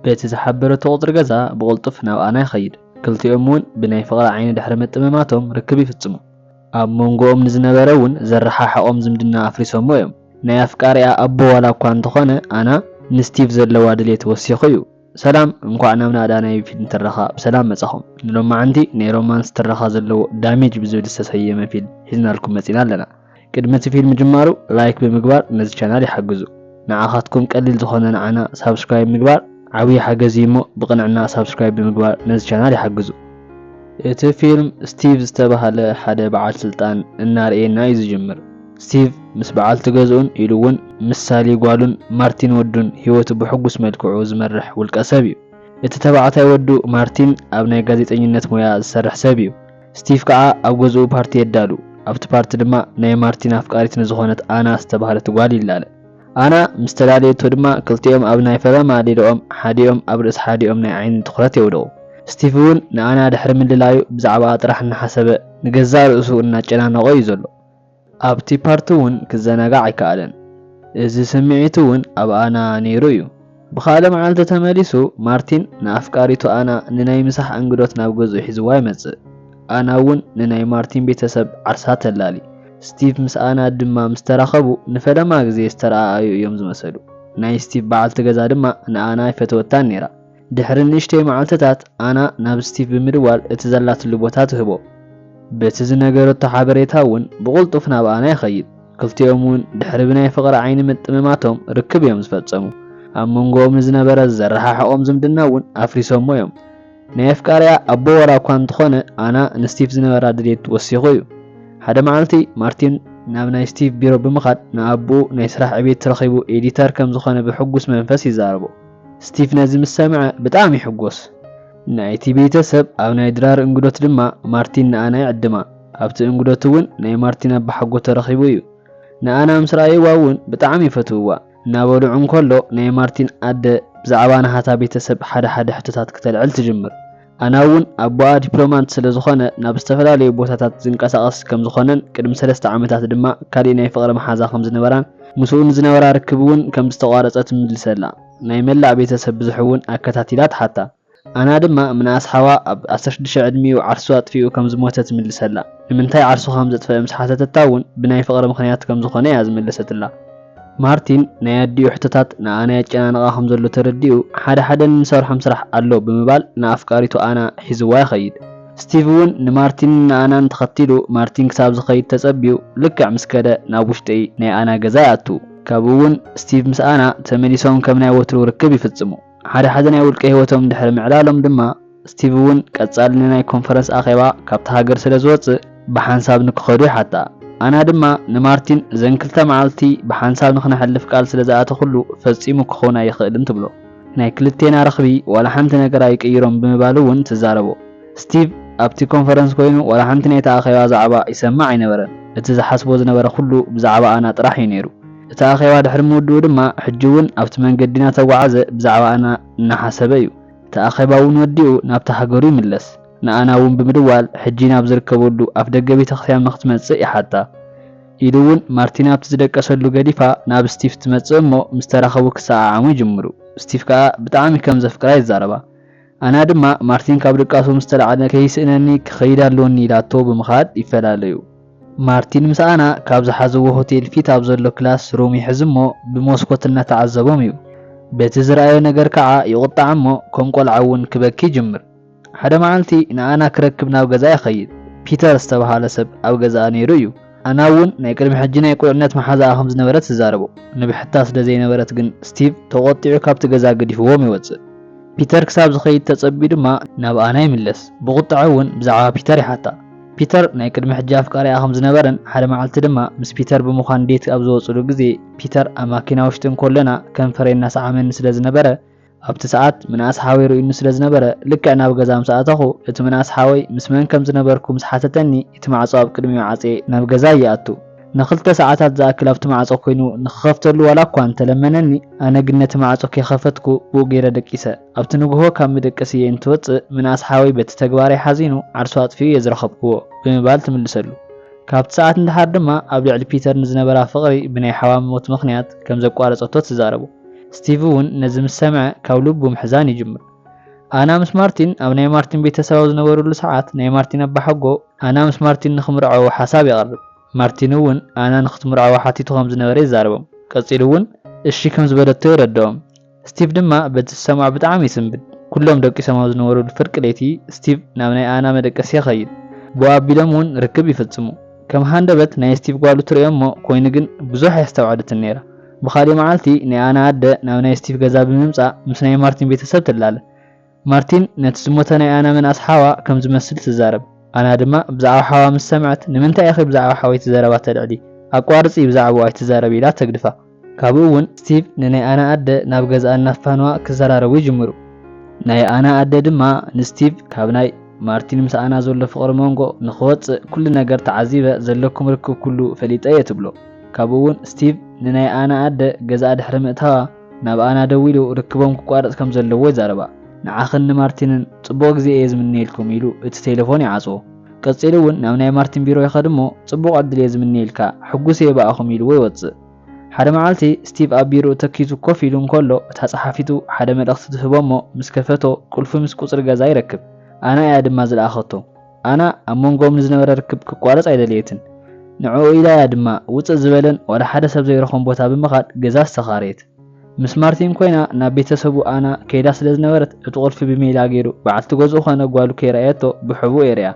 በቲ ዝሓበረቶ ቁጽሪ ገዛ ብቕልጡፍ ናብ ኣና ይኸይድ። ክልቲኦም እውን ብናይ ፍቕሪ ዓይኒ ድሕሪ ምጥምማቶም ርክብ ይፍጽሙ። ኣብ መንጎኦም ንዝነበረ እውን ዘረሓሕቖም ዝምድና ኣፍሪሶሞ እዮም። ናይ ኣፍቃሪኣ ኣቦ ዋላ እኳ እንተኾነ ኣና ንስቲቭ ዘለዋ ድሌት ወሲኹ እዩ። ሰላም፣ እንኳዕ ናብ ናእዳ ናይ ፊልም ትረኻ ብሰላም መጻኹም። ንሎማዓንቲ ናይ ሮማንስ ትረኻ ዘለዎ ዳሜጅ ብዝብል ዝተሰየመ ፊልም ሒዝናልኩም መጺና ኣለና። ቅድሚ እቲ ፊልም ምጅማሩ ላይክ ብምግባር ነዚ ቻናል ይሓግዙ። ንዓኻትኩም ቀሊል ዝኾነ ንዓና ሳብስክራይብ ምግባር ዓብዪ ሓገዝ እዩ እሞ ብቕንዕና ሳብስክራይብ ብምግባር ነዚ ቻናል ይሓግዙ። እቲ ፊልም ስቲቭ ዝተባህለ ሓደ በዓል ስልጣን እናርእየና እዩ ዝጅምር። ስቲቭ ምስ በዓልቲ ገዝኡን ኢሉ እውን ምስ ሳሊ ጓሉን ማርቲን ወዱን ህይወቱ ብሕጉስ መልክዑ ዝመርሕ ውልቀ ሰብ እዩ። እቲ ተባዕታይ ወዱ ማርቲን ኣብ ናይ ጋዜጠኝነት ሞያ ዝሰርሕ ሰብ እዩ። ስቲቭ ከዓ ኣብ ገዝኡ ፓርቲ የዳሉ። ኣብቲ ፓርቲ ድማ ናይ ማርቲን ኣፍቃሪት ንዝኾነት ኣና ዝተባህለት ጓል ይላለ። ኣና ምስ ተላለየቶ ድማ ክልቲኦም ኣብ ናይ ፈለማ ሌልኦም ሓዲኦም ኣብ ርእሲ ሓዲኦም ናይ ዓይኒ ትኹረት የውድቑ። ስቲቭ እውን ንኣና ድሕሪ ምልላዩ ብዛዕባኣ ጥራሕ እናሓሰበ ንገዛእ ርእሱ እናጨናነቖ እዩ ዘሎ። ኣብቲ ፓርቲ እውን ክዘናጋዕ ኣይከኣለን። እዚ ስምዒቱ እውን ኣብ ኣና ነይሩ እዩ። ብኻልእ መዓልቲ ተመሊሱ ማርቲን ንኣፍቃሪቱ ኣና ንናይ ምሳሕ እንግዶት ናብ ገዝኡ ሒዝዋ ይመጽእ። ኣና እውን ንናይ ማርቲን ቤተሰብ ዓርሳ ተላሊ። ስቲቭ ምስ ኣና ድማ ምስ ተራኸቡ ንፈለማ ግዜ ዝተረኣኣዩ እዮም ዝመሰሉ። ናይ ስቲቭ በዓልቲ ገዛ ድማ ንኣና ኣይፈተወታን ነይራ። ድሕሪ ንእሽተይ መዓልትታት ኣና ናብ ስቲቭ ብምድዋል እቲ ዘላትሉ ቦታ ትህቦ። በቲ ዝነገረቶ ሓበሬታ እውን ብቕልጡፍ ናብ ኣና ይኸይድ። ክልቲኦም እውን ድሕሪ ብናይ ፍቕሪ ዓይኒ ምጥምማቶም ርክብ እዮም ዝፈጸሙ። ኣብ መንጎኦም ንዝነበረ ዘረሓሕቖም ዝምድና እውን ኣፍሪሶሞ እዮም። ናይ ኣፍቃሪኣ ኣቦ ወራ እኳ እንተኾነ ኣና ንስቲቭ ዝነበራ ድሌት ወሲኹ እዩ። ሓደ መዓልቲ ማርቲን ናብ ናይ ስቲቭ ቢሮ ብምኻድ ንኣቦኡ ናይ ስራሕ ዕቤት ተረኺቡ ኤዲተር ከም ዝኾነ ብሕጉስ መንፈስ ይዛረቦ። ስቲቭ ነዚ ምስ ሰምዐ ብጣዕሚ ይሕጎስ። ናይቲ ቤተሰብ ኣብ ናይ ድራር እንግዶት ድማ ማርቲን ንኣና ይዕድማ። ኣብቲ እንግዶት እውን ናይ ማርቲን ኣባሓጎ ተረኺቡ እዩ። ንኣና ምስ ረኣይዋ እውን ብጣዕሚ ይፈትውዋ። እናበልዑ እንከሎ ናይ ማርቲን ኣደ ብዛዕባ ናሃታ ቤተሰብ ሓደ ሓደ ሕቶታት ክተልዕል ትጅምር። ኣና እውን ኣቦኣ ዲፕሎማት ስለ ዝኾነ ናብ ዝተፈላለዩ ቦታታት ዝንቀሳቐስ ከም ዝኾነን ቅድሚ ሰለስተ ዓመታት ድማ ካሊእ ናይ ፍቕሪ መሓዛ ከም ዝነበራን ምስኡ ንዝነበራ ርክብ እውን ከም ዝተቋረጸ ትምልሰላ። ናይ መላእ ቤተሰብ ብዙሕ እውን ኣከታቲላ ትሓታ። ኣና ድማ ምንኣስ ሓዋ ኣብ ዓሰርተ ሽዱሽተ ዕድሚኡ ዓርሱ ኣጥፊኡ ከም ዝሞተ ትምልሰላ። ንምንታይ ዓርሱ ከም ዘጥፈአ ምስ ሓተተታ እውን ብናይ ፍቕሪ ምኽንያት ከም ዝኾነ እያ ዝመለሰትላ። ማርቲን ናይ ኣዲኡ ሕቶታት ንኣና የጨናንቓ ከም ዘሎ ተረዲኡ ሓደ ሓደ እንሰርሖም ስራሕ ኣሎ ብምባል ንኣፍቃሪቱ ኣና ሒዝዋ ይኸይድ። ስቲቭ እውን ንማርቲንን ንኣናን ተኸቲሉ ማርቲን ክሳብ ዝኸይድ ተጸቢዩ ልክዕ ምስ ከደ ናብ ውሽጢ ናይ ኣና ገዛ ይኣቱ። ካብኡ እውን ስቲቭ ምስ ኣና ተመሊሶም ከም ናይ ወትሩ ርክብ ይፍጽሙ። ሓደ ሓደ ናይ ውልቀ ህይወቶም ድሕሪ ምዕላሎም ድማ ስቲቭ እውን ቀጻሊ ንናይ ኮንፈረንስ ኣኼባ ካብታ ሃገር ስለ ዝወጽእ ብሓንሳብ ንክኸዱ ይሓታ። ኣና ድማ ንማርቲን እዘን ክልተ መዓልቲ ብሓንሳብ ንክነሕልፍ ቃል ስለ ዝኣተኹሉ ፈጺሙ ክኸውን ኣይኽእልን ትብሎ። ናይ ክልቴና ረኽቢ ዋላ ሓንቲ ነገር ኣይቅይሮም ብምባል እውን ትዛረቦ። ስቲቭ ኣብቲ ኮንፈረንስ ኮይኑ ዋላ ሓንቲ ናይቲ ኣኼባ ዛዕባ ይሰምዕ ኣይነበረን። እቲ ዝሓስቦ ዝነበረ ኩሉ ብዛዕባ ኣና ጥራሕ እዩ ነይሩ። እቲ ኣኼባ ድሕሪ ምውድኡ ድማ ሕጂ እውን ኣብቲ መንገዲ እናተጓዓዘ ብዛዕባ ኣና እናሓሰበ እዩ። እቲ ኣኼባ እውን ወዲኡ ናብታ ሃገሩ ይምለስ። ንኣና እውን ብምድዋል ሕጂ ናብ ዝርከበሉ ኣፍ ደገ ቤተ ክርስቲያን ንክትመጽእ ይሓታ። ኢሉ እውን ማርቲን ኣብቲ ዝደቀሰሉ ገዲፋ ናብ ስቲቭ ትመጽእ እሞ ምስ ተራኸቡ ክሰዓዓሙ ይጅምሩ። ስቲቭ ከኣ ብጣዕሚ ከም ዘፍቅራ ይዛረባ። ኣና ድማ ማርቲን ካብ ድቃሱ ምስ ተላዕለ ከይስእነኒ ክኸይድ ኣለኒ ኢላቶ ብምኻድ ይፈላለዩ። ማርቲን ምስ ኣና ካብ ዝሓዝዎ ሆቴል ፊት ኣብ ዘሎ ክላስ ሩም ይሕዝ እሞ ብመስኮት እናተዓዘቦም እዩ። በቲ ዝረኣዮ ነገር ከዓ ይቑጣዕ እሞ ከም ቆልዓ እውን ክበኪ ይጅምር። ሓደ መዓልቲ ንኣና ክረክብ ናብ ገዛ ይኸይድ። ፒተር ዝተባህለ ሰብ ኣብ ገዛኣ ነይሩ እዩ። ኣና እውን ናይ ቅድሚ ሕጂ ናይ ቁልዕነት መሓዛኣ ከም ዝነበረት ትዛረቦ። ንብሕታ ስለ ዘይነበረት ግን ስቲቭ ተቖጢዑ ካብቲ ገዛ ገዲፍዎም ይወጽእ። ፒተር ክሳብ ዝኸይድ ተጸቢዩ ድማ ናብ ኣና ይምለስ። ብቑጥዐ እውን ብዛዕባ ፒተር ይሓታ። ፒተር ናይ ቅድሚ ሕጂ ኣፍቃሪኣ ከም ዝነበረን ሓደ መዓልቲ ድማ ምስ ፒተር ብምዃን ዴት ኣብ ዝወጽሉ ግዜ ፒተር ኣብ ማኪና ውሽጢ እንከሎና ከንፈረይ እናሰዓመኒ ስለ ዝነበረ ኣብቲ ሰዓት ምንኣስ ሓወይ ርእዩኒ ስለ ዝነበረ ልክዕ ናብ ገዛ ምስ ኣተኹ እቲ ምንኣስ ሓወይ ምስ መን ከም ዝነበርኩ ምስ ሓተተኒ እቲ ማዕጾ ኣብ ቅድሚኡ ዓጽየ ናብ ገዛ ይኣቱ። ንኽልተ ሰዓታት ዝኣክል ኣብቲ ማዕጾ ኮይኑ ንኽኸፍተሉ ዋላ እኳ እንተለመነኒ ኣነ ግን ነቲ ማዕጾ ከይኸፈትኩ ብኡ ገይረ ደቂሰ። ኣብቲ ንግሆ ካብ ምድቅስ እየ እንትወጽእ ምንኣስ ሓወይ በቲ ተግባረይ ሓዚኑ ዓርሱ ኣጥፊኡ እየ ዝረኸብክዎ ብምባል ትምልሰሉ። ካብቲ ሰዓት ንደሓር ድማ ኣብ ልዕሊ ፒተር ንዝነበራ ፍቕሪ ብናይ ሓዋ ሞት ምኽንያት ከም ዘቋረጸቶ ትዛረቦ። ስቲቭ እውን ነዚ ምስ ሰምዐ ካብ ልቡ ምሕዛን ይጅምር። ኣና ምስ ማርቲን ኣብ ናይ ማርቲን ቤተሰብ ኣብ ዝነበሩሉ ሰዓት ናይ ማርቲን ኣባሓጎ ኣና ምስ ማርቲን ንኽምርዐው ሓሳብ የቕርብ። ማርቲን እውን ኣና ንኽትምርዐው ሓቲቱ ከም ዝነበረ ይዛረቦም። ቀጺሉ እውን እሺ ከም ዝበለቶ የረድኦም። ስቲቭ ድማ በቲ ዝሰምዖ ብጣዕሚ ይስንብድ። ኩሎም ደቂሶም ኣብ ዝነበሩሉ ፍርቂ ለይቲ ስቲቭ ናብ ናይ ኣና መደቀሲ ይኸይድ። ብኡ ኣቢሎም እውን ርክብ ይፍጽሙ። ከም ሃንደበት ናይ ስቲቭ ጓሉ ትርእዮ እሞ ኮይኑ ግን ብዙሕ ኣየስተውዓለትን ነይራ። ብኻልእ መዓልቲ ናይ ኣና ኣደ ናብ ናይ ስቲቭ ገዛ ብምምጻእ ምስ ናይ ማርቲን ቤተሰብ ትላለ። ማርቲን ነቲ ዝሞተ ናይ ኣና ምንኣስ ሓዋ ከም ዝመስል ትዛረብ። ኣና ድማ ብዛዕባ ሓዋ ምስ ሰምዐት ንምንታይ ኢኺ ብዛዕባ ሓወይ ትዘረባ ተልዕሊ? ኣቋርጺ ብዛዕባኡ ኣይትዛረቢ ኢላ ተግድፋ። ካብኡ እውን ስቲቭ ንናይ ኣና ኣደ ናብ ገዝኣ እናፋነዋ ክዘራረቡ ይጅምሩ። ናይ ኣና ኣደ ድማ ንስቲቭ ካብ ናይ ማርቲን ምስ ኣና ዘሎ ፍቕሪ መንጎ ንኽወጽእ ኩሉ ነገር ተዓዚበ ዘለኩም ርክብ ኩሉ ፈሊጠ እየ ትብሎ። ካብኡ እውን ስቲቭ ንናይ ኣና ኣደ ገዝኣ ድሕሪ ምእታዋ ናብ ኣና ደዊሉ ርክቦም ክቋረጽ ከም ዘለዎ ይዛረባ። ንዓኽን ንማርቲንን ጽቡቕ ግዜ እየ ዝምነየልኩም ኢሉ እቲ ቴሌፎን ይዓጽዎ። ቀጺሉ እውን ናብ ናይ ማርቲን ቢሮ ይኸድ እሞ ጽቡቕ ዕድል እየ ዝምነየልካ፣ ሕጉስ እየ ብኣኹም ኢልዎ ይወጽእ። ሓደ መዓልቲ ስቲቭ ኣብ ቢሮኡ ተኪዙ ኮፍ ኢሉ እንከሎ እታ ጸሓፊቱ ሓደ መልእኽቲ ትህቦ እሞ ምስ ከፈቶ ቁልፊ ምስ ቁጽሪ ገዛ ይረክብ። ኣና እያ ድማ ዝለኣኸቶ። ኣና ኣብ መንጎኦም ንዝነበረ ርክብ ክቋረጽ ኣይደለየትን። ንዕኡ ኢላ እያ ድማ ውጽእ ዝበለን ዋላ ሓደ ሰብ ዘይረኸቦን ቦታ ብምኻድ ገዛ ዝተኻረየት። ምስ ማርቲን ኮይና ናብ ቤተሰቡ ኣና ከይዳ ስለ ዝነበረት እቲ ቁልፊ ብሜላ ገይሩ በዓልቲ ገዝኡ ኾነ ጓሉ ከይረኣየቶ ብሕቡእ የርእያ።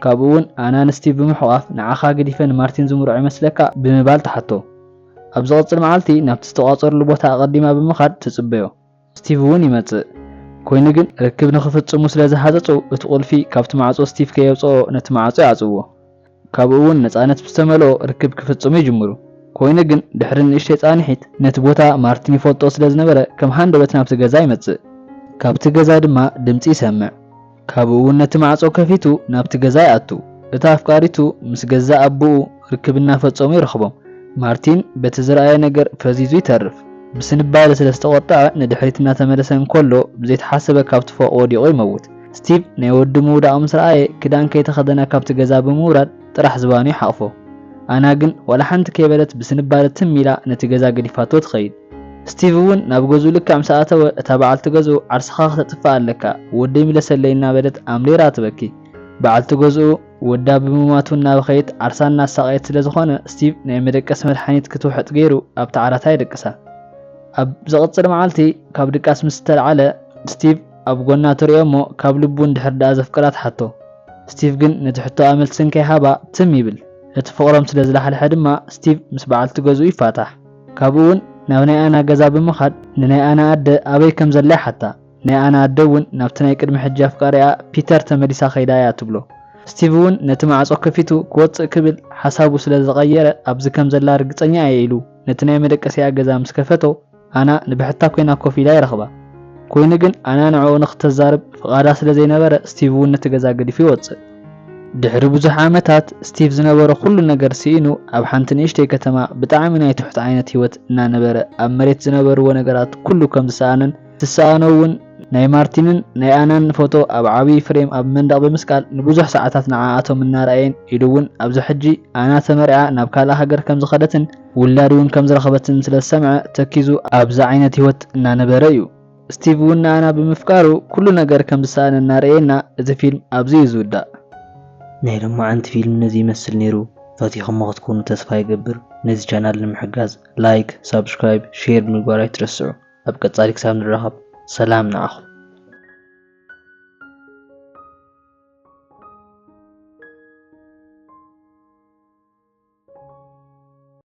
ካብኡ እውን ኣና ንስቲቭ ብምሕቋፍ ንዓኻ ገዲፈ ንማርቲን ዝምርዖ ይመስለካ ብምባል ትሓቶ። ኣብ ዝቕጽል መዓልቲ ናብቲ ዝተቋጸሩሉ ቦታ ኣቐዲማ ብምኻድ ትጽበዮ። ስቲቭ እውን ይመጽእ። ኮይኑ ግን ርክብ ንኽፍጽሙ ስለ ዝሃጸጹ እቲ ቁልፊ ካብቲ ማዕጾ ስቲቭ ከየውጽኦ ነቲ ማዕጾ ይዓጽውዎ። ካብኡ እውን ነጻነት ብዝተመልኦ ርክብ ክፍጽሙ ይጅምሩ። ኮይኑ ግን ድሕሪ ንእሽተይ ጻንሒት ነቲ ቦታ ማርቲን ይፈልጦ ስለ ዝነበረ ከም ሃንደበት ናብቲ ገዛ ይመጽእ። ካብቲ ገዛ ድማ ድምጺ ይሰምዕ። ካብኡ እውን ነቲ ማዕጾ ከፊቱ ናብቲ ገዛ ይኣቱ። እታ ኣፍቃሪቱ ምስ ገዛ ኣቦኡ ርክብ እናፈጸሙ ይረኽቦም። ማርቲን በቲ ዝረኣየ ነገር ፈዚዙ ይተርፍ። ብስንባደ ስለ ዝተቖጠዐ ንድሕሪት እናተመለሰ እንከሎ ብዘይተሓሰበ ካብቲ ፎቕ ወዲቑ ይመውት። ስቲቭ ናይ ወዱ ምውዳቕ ምስ ረኣየ ክዳን ከይተኸደነ ካብቲ ገዛ ብምውራድ ጥራሕ ዝባኑ ይሓቕፎ። ኣና ግን ዋላ ሓንቲ ከይበለት ብስንባደ ትም ኢላ ነቲ ገዛ ገዲፋቶ ትኸይድ። ስቲቭ እውን ናብ ገዝኡ ልክዕ ምስ ኣተወ እታ በዓልቲ ገዝኡ ዓርስኻ ክተጥፍእ ኣለካ፣ ወደይ ምለሰለይ እናበለት ኣምሪራ ትበኪ። በዓልቲ ገዝኡ ወዳ ብምማቱ እናበኸየት ዓርሳ እናሳቐየት ስለ ዝኾነ ስቲቭ ናይ መደቀሲ መድሓኒት ክትውሕጥ ገይሩ ኣብቲ ዓራታ የደቅሳ። ኣብ ዝቕጽል መዓልቲ ካብ ድቃስ ምስ ተልዓለ ስቲቭ ኣብ ጎና ትሪኦ እሞ ካብ ልቡ እንድሕር ደኣ ዘፍቅራ ትሓቶ። ስቲቭ ግን ነቲ ሕቶኣ መልሲ እንከይሃባ ትም ይብል። እቲ ፍቕሮም ስለ ዝላሕልሐ ድማ ስቲቭ ምስ በዓልቲ ገዝኡ ይፋታሕ። ካብኡ እውን ናብ ናይ ኣና ገዛ ብምኻድ ንናይ ኣና ኣደ ኣበይ ከም ዘላ ይሓታ። ናይ ኣና ኣደ እውን ናብቲ ናይ ቅድሚ ሕጂ ኣፍቃሪኣ ፒተር ተመሊሳ ከይዳ እያ ትብሎ። ስቲቭ እውን ነቲ ማዕጾ ከፊቱ ክወጽእ ክብል ሓሳቡ ስለ ዝቐየረ ኣብዚ ከም ዘላ ርግጸኛ እየ ኢሉ ነቲ ናይ መደቀሲኣ ገዛ ምስ ከፈቶ ኣና ንብሕታ ኮይና ኮፍ ኢላ ይረኽባ። ኮይኑ ግን ኣና ንዕኡ ንኽተዛርብ ፍቓዳ ስለ ዘይነበረ ስቲቭ እውን ነቲ ገዛ ገዲፉ ይወጽእ። ድሕሪ ብዙሕ ዓመታት ስቲቭ ዝነበሮ ኩሉ ነገር ስኢኑ ኣብ ሓንቲ ንእሽተይ ከተማ ብጣዕሚ ናይ ትሑት ዓይነት ህይወት እናነበረ ኣብ መሬት ዝነበርዎ ነገራት ኩሉ ከም ዝሰኣነን ዝሰኣኖ እውን ናይ ማርቲንን ናይ ኣናን ፎቶ ኣብ ዓብዪ ፍሬም ኣብ መንደቕ ብምስቃል ንብዙሕ ሰዓታት ንዓኣቶም እናረኣየን ኢሉ እውን ኣብዚ ሕጂ ኣና ተመርዓ ናብ ካልእ ሃገር ከም ዝኸደትን ውላድ እውን ከም ዝረኸበትን ስለ ዝሰምዐ ተኪዙ ኣብዚ ዓይነት ህይወት እናነበረ እዩ። ስቲቭ እውን ንኣና ብምፍቃሩ ኩሉ ነገር ከም ዝሰኣነ እናረኣየና እዚ ፊልም ኣብዚ እዩ ዝውዳእ። ናይ ሎማዓንቲ ፊልም ነዚ ይመስል ነይሩ። ፈቲኹሞ ክትኮኑ ተስፋ ይገብር። ነዚ ቻናል ንምሕጋዝ ላይክ፣ ሳብስክራይብ፣ ሼር ምግባር ኣይትረስዑ። ኣብ ቀጻሊ ክሳብ ንራኸብ ሰላም ንዓኹም።